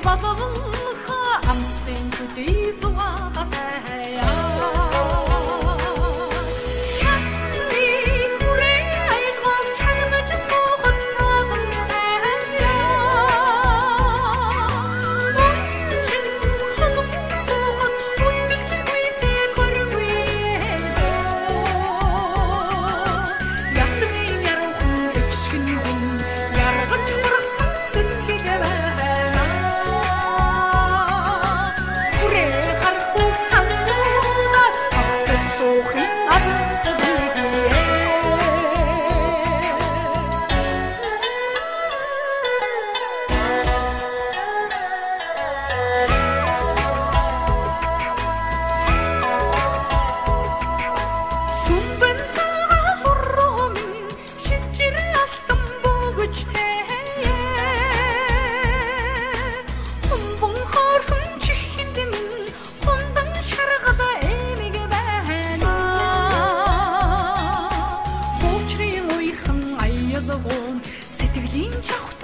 Боловлох амсын төдий зугаатай. Шатны хүрээ аялгау чагнаж суухад боломжтой. Монжин хоног суухад хүндэлж гүйцээ хөргүй. Ятны яруухан хэгшгэн яргаж хургасан сэтгэл байна. Хүрээ хархуг сануудаа тогтод суухын алдагүй. Сүмбэн цагаан хуруу минь шижир алтан бөгжтэй. Хумбан хөрхөн чихэнд минь хундан шаргал эмэг байна. Хуучрын уйхан аялгуун сэтгэлийн чавх.